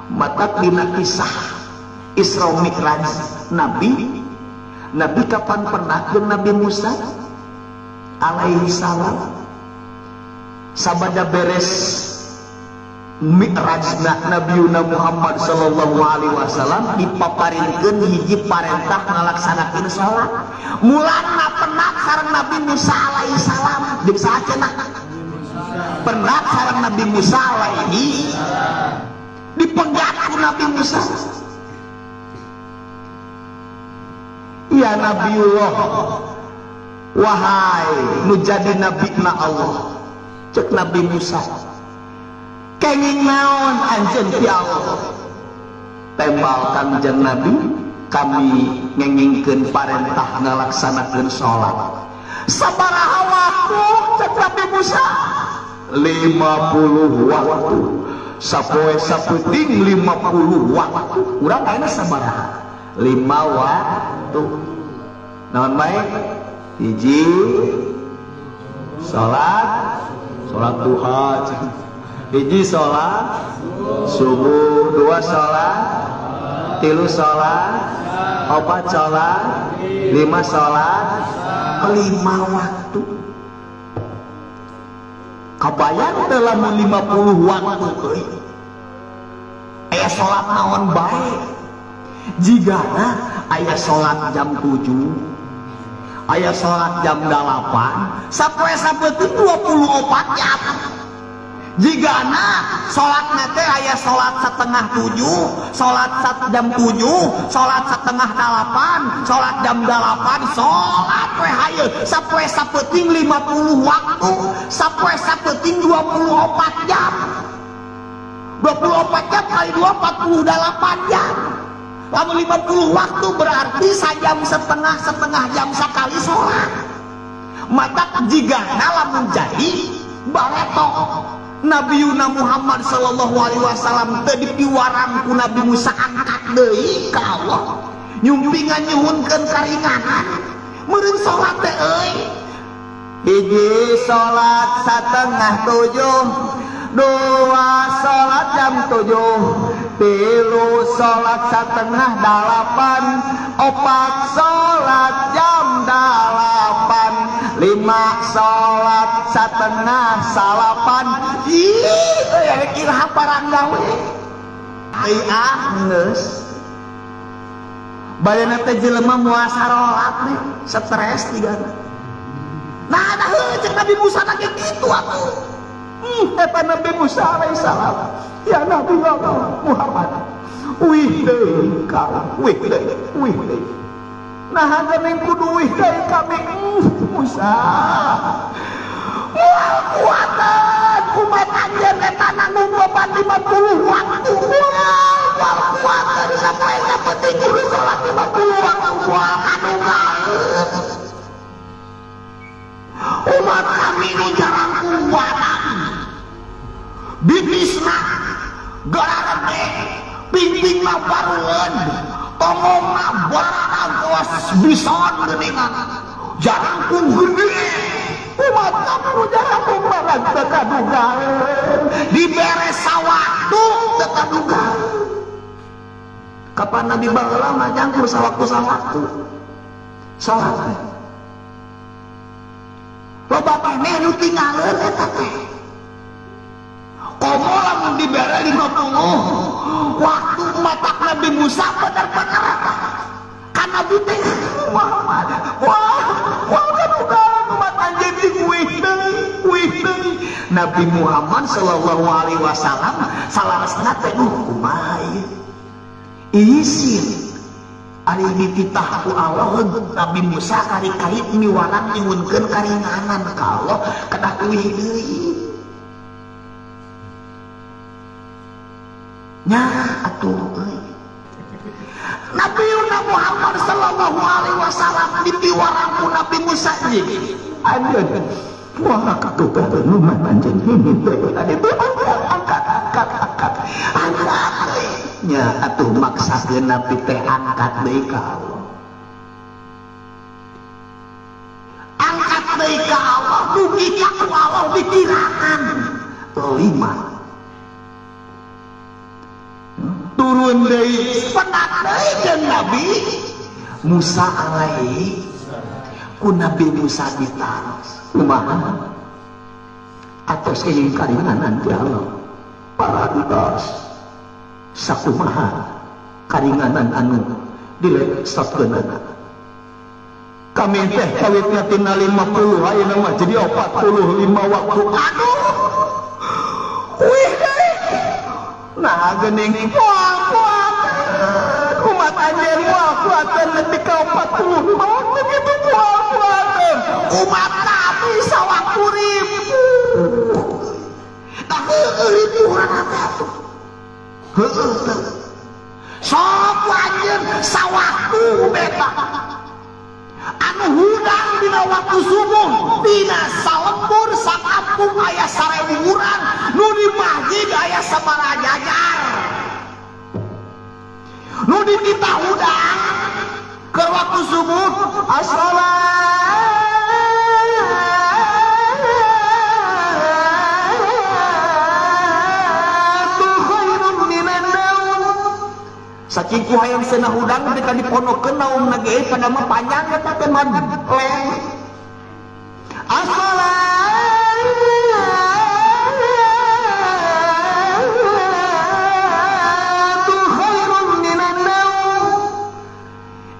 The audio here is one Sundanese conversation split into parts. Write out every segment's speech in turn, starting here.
Matak dina kisah Isra Mi'raj Nabi, Nabi kapan pernah jeung Nabi Musa alaihi salam sabada beres Mi'rajna Nabiuna Muhammad sallallahu alaihi wasallam dipaparinkeun hiji parentah ngalaksanakeun salat. Mulana penat sareng Nabi Musa alaihi salam jeung saha cenah? Penat sareng Nabi Musa alaihi dipegat ku Nabi Musa. Ya Nabiullah, wahai nu jadi nabina Allah, cek Nabi Musa, kenging naon anjeun ti Allah? Tembal Kangjeng Nabi, kami ngengingkeun parentah ngalaksanakeun salat. Sabaraha waktu cek Nabi Musa? 50 waktu. Sapoe sapeuting 50 waktu. Urang ayeuna sabaraha? 5 waktu. Naon bae? Hiji salat, salat duha. Hiji salat subuh, dua salat, tilu salat, opat salat, lima salat, 5 waktu. Kabayang teu lamun 50 waktu euy. Aya salat naon bae? Jigana aya salat jam 7, aya salat jam 8, sapoe sapeuting 24 jam. Jigana salat teh aya salat setengah 7, salat jam 7, salat setengah 8, salat jam 8, salat we hayu sapoe sapeuting 50 waktu, sapoe sapeuting 24 jam. 24 jam kali 2 48 jam. Lamun 50 waktu berarti sajam setengah, setengah jam sekali sholat. Mata jigana lamun jadi bareto Nabiuna Muhammad sallallahu alaihi wasallam teu dipiwarang ku Nabi Musa angkat deui ka Allah nyumpingan nyuhunkeun karinganan meureun salat teh euy. Hiji salat setengah 7, dua salat jam 7, tilu salat setengah 8, opat salat jam 8, lima salat setengah 9. Ih, euy rek iraha paranggawe. Euy ah geus. Bayana teh jelema moal sarolat nih, stres digana. Nah, nah heuh cek Nabi Musa teh kitu atuh. Eta Nabi Musa alaihissalam. Ya Nabi Allah Muhammad. Wih deui ka, wih deui, wih deui. Nah, geuning kudu wih deui kami. Musa. Moal kuatan umat anjeun eta nanggung beban 50 waktu. Moal kuatan sapoe sapenting kudu salat 50 waktu moal kadunggaeun. Umat kami nu jarang kuatan. Bitisna gararede, pingpingna baruleun, tongongna baradang kawas bison geuningan. Jarangkung gede. Umat kami nu jarangkung barang teu kadugaeun. Dibere sawaktu teu kadugaeun. Kapan Nabi baheula mah jangkur sawaktu-sawaktu. Salat teh. Loba keneh nu tinggalkeun eta teh. Komo lamun dibere 50 waktu matak Nabi Musa bener-bener kan Nabi teh Muhammad wah wah kadugaeun umat anjeun jeung wih deui wih deui. Nabi Muhammad sallallahu alaihi wasallam salaresna teh kumaha ieu isin ari dititah ku Allah Nabi Musa kari-kari miwarang nyuhunkeun karinganan ka Allah kedah leuwih deui. Nya atuh euy. Nabi Muhammad sallallahu alaihi wasallam dipiwarang ku Nabi Musa jeung anjeun wah katuh umat anjeun hiji teh itu angkat angkat angkat angkat angkat deui. Nya atuh maksakeun Nabi teh angkat deui ka Allah. Angkat deui ka Allah dugi ka ku Allah dikirangan 5. Turun deui penat deui jeung Nabi Musa alaihi ku Nabi Musa ditaros kumaha atos kenging karinganan ti Allah parantos sakumaha karinganan anu dilesatkeunana kami teh kawitna tina 50 ayeuna mah jadi 45 waktu aduh wih deui nah geuning moal kuat umat anjeun moal kuateun nepi ka 45 waktu kitu moal kuateun umat kami sawaktu ribu tah heueuh ribuhna teh atuh heueuh teh sok anjeun sawaktu beta anu hudang dina waktu subuh dina salembur sakampung aya 1000 urang nu di masjid aya sabaraha jajar nu di titah hudang keur waktu subuh as-salatu khairum minan naum saking ku hayang cenah hudang teh ka dipondokeun naumna ge pada mah panjang eta teh mah leng as-salatu khairum minan naum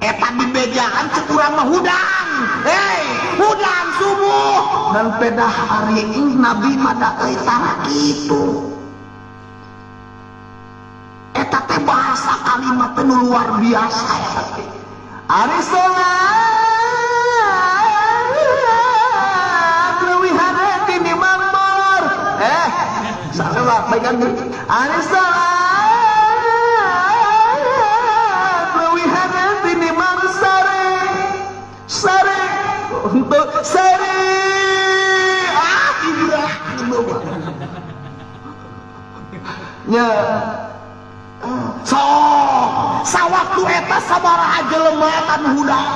eta dibejaan cek urang mah hudang hei hudang subuh dan pedah hari Nabi mah da euy tara kitu eta teh bahasa kalimat teh nu luar biasa eta teh ari salat leuwih hade tinimbang molor salah baik ari salat leuwih hade tinimbang sare sare untuk sare ah ibrah nya so sawaktu eta sabaraha jelema anu hudang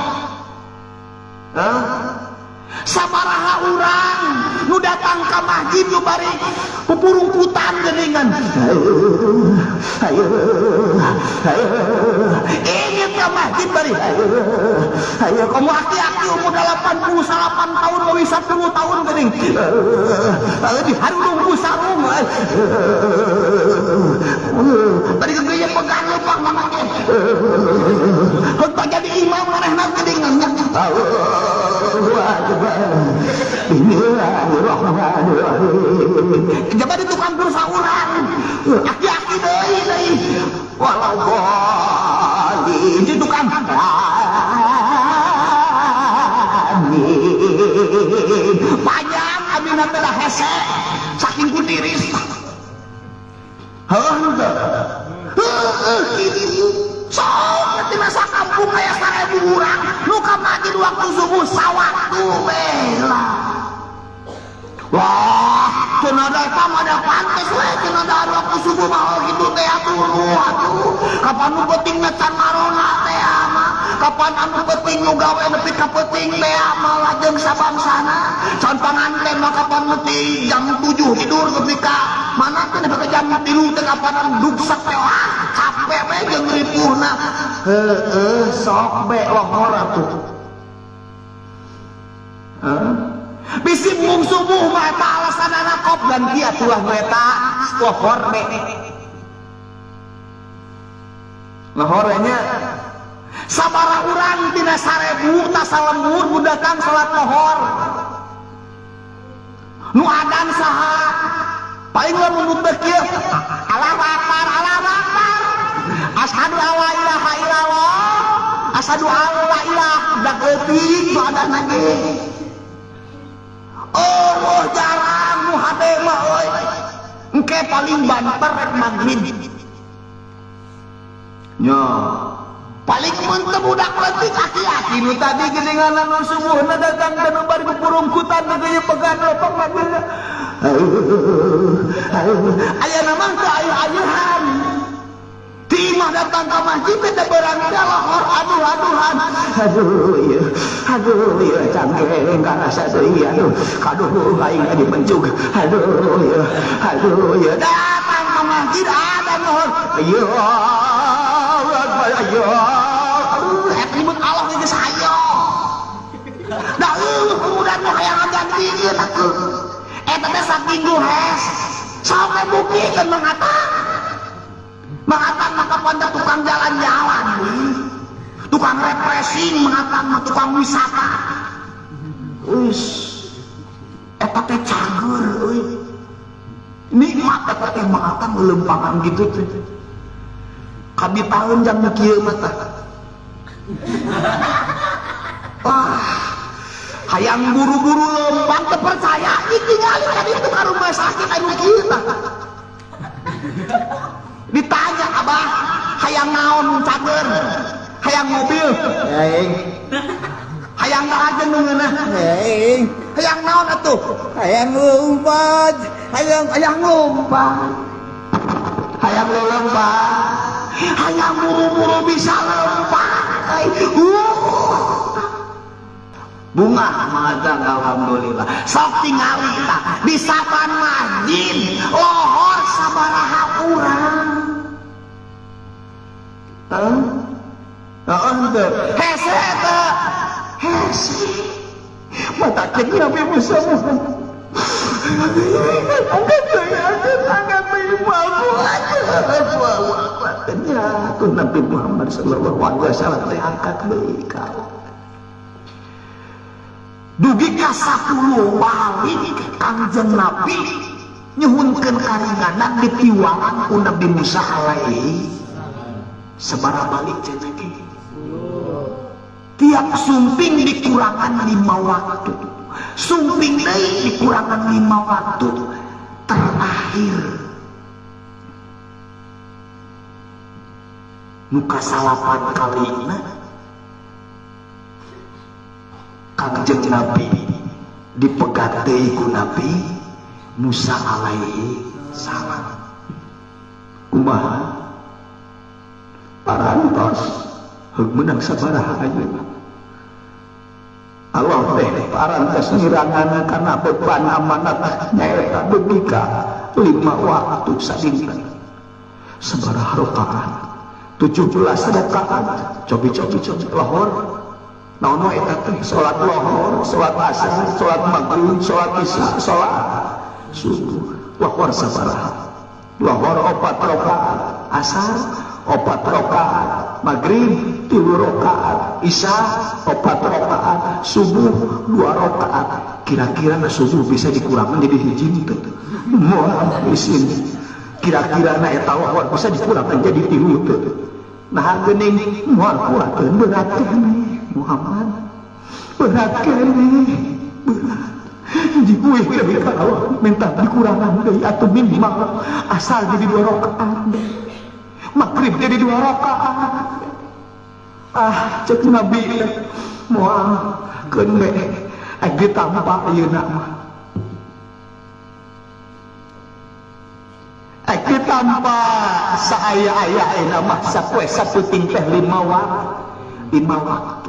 sabaraha urang nu datang ka masjid nu bari pupurungputan geuningan ayo ayo ingin ka masjid bari ayo ayo kamu aki-aki umur 89 tahun leuwih 10 tahun geuning di harudung ku sarung bari geus pegang leumpang mah teh henteu jadi imam manehna geuning Allahu akbar Bismillahirrahmanirrahim jaba di tukang pulsa urang aki-aki deui deui walau dhalin di tukang amin panjang amina teh hese saking ku tiris heuh teu heueuh kitu sok tina sakampung aya 1000 urang nu ka masjid waktu subuh sawaktu we lah wah cenah da eta mah da pantes we cenah da waktu subuh mah kitu teh atuh atuh kapan nu penting can marona teh mah kapan anu penting nu gawe nepi ka peuting teh mah lajeng sabangsana can panganten mah kapan nepi jam 7 tidur nepi ka mana teh nepi ka jam 3 teh kapan dugsak teh wah capek we jeung ripuhna heueuh sok be lohor atuh bisi mung subuh mah eta alasanana kop ganti atuh nu eta lohor be lohor nya sabaraha urang tina 1000 ta salembur nu datang salat lohor nu adan saha paling lamun nu teu kieu Allahu akbar Allahu akbar asyhadu alla ilaha illallah asyhadu alla ilaha dak leutik nu adan ge oh jarang nu hade mah euy engke paling banter rek magrib nya paling mun teu budak leutik aki-aki nu tadi geuningan nu subuhna datang ka nu bari pupurungkutan teh pegang lopang magribna aya mah teu ayuh-ayuhan di imah datang ka masjid teh berang teh lohor aduh-aduhan aduh ieu aduh ieu cangkeng karasa deui aduh kaduh aing dipencug aduh ieu aduh ieu datang ka masjid ada lohor ieu Ayo, aduh, eta nyebut Allah geus ayo. Da eueuh pemuda nu hayang ngagantikeun atuh. Eta teh saking hes. Sok we buktikeun Mang Atang. Mang Atang mah kapan teh tukang jalan-jalan euy. Tukang refreshing Mang Atang mah tukang wisata. Wis eta teh cager euy. Nikmat eta teh Mang Atang lempangan gitu teh. Kabitaeun jang nu kieu mah tah. Wah, hayang buru-buru lempang teu percaya ditinggali ka ditu ka rumah sakit anu kieu tah. Ditanya abah, hayang naon cager? Hayang mobil? Hayang. Hayang dahar nu ngeunah? Hayang. Hayang naon atuh? Hayang lompat. Hayang hayang lompat. Hayang lompat. Hayang buru-buru bisa lompat. Bunga mangga alhamdulillah. Sok tingali tah di saban masjid lohor sabaraha urang. Heuh? Heeh teu. Hese teu. Hese. Mata ceuk Nabi Musa. Angkat deui, angkat, angkat deui, ya, tuh Nabi Muhammad sallallahu alaihi wasallam teh angkat deui ka. Dugi ka 10 balik Kangjeng Nabi nyuhunkeun karinganan ditiwaran ku Nabi Musa alaihi sabaraha balik cenah ge. Tiap sumping dikurangan 5 waktu. Sumping deui dikurangan 5 waktu. Terakhir nu kasalapan kalina Kangjeng Nabi dipegat deui ku Nabi Musa alaihi salam. Kumaha? Parantos heug meunang sabaraha ayeuna. Allah teh parantos ngirangan kana beban amanat nyaeta dugi ka 5 waktu sadinten. Sabaraha rakaat? 17 rakaat. Cobi-cobi cobi lohor. Naon wae eta teh? Salat lohor, salat asar, salat maghrib, salat isya, salat subuh. Lohor sabaraha? Lohor 4 rakaat, asar 4 rakaat, maghrib 3 rakaat, isya 4 rakaat, subuh 2 rakaat. Kira-kira na subuh bisa dikurangan jadi hiji teu? Moal isin. Kira-kira na eta lohor bisa dikurangan jadi 3 teu? Nah geuning moal kuateun berat keneh Muhammad. Berat keneh, berat. Jibuih deui ka Allah minta dikurangan deui atuh minimal asal jadi 2 rakaat. Maghrib jadi 2 rakaat. Ah, cek Nabi moal keun we ek ditampa ayeuna mah. Ek ditampa saaya-aya ayeuna mah sapoe saputing teh 5 waktu. 5 waktu.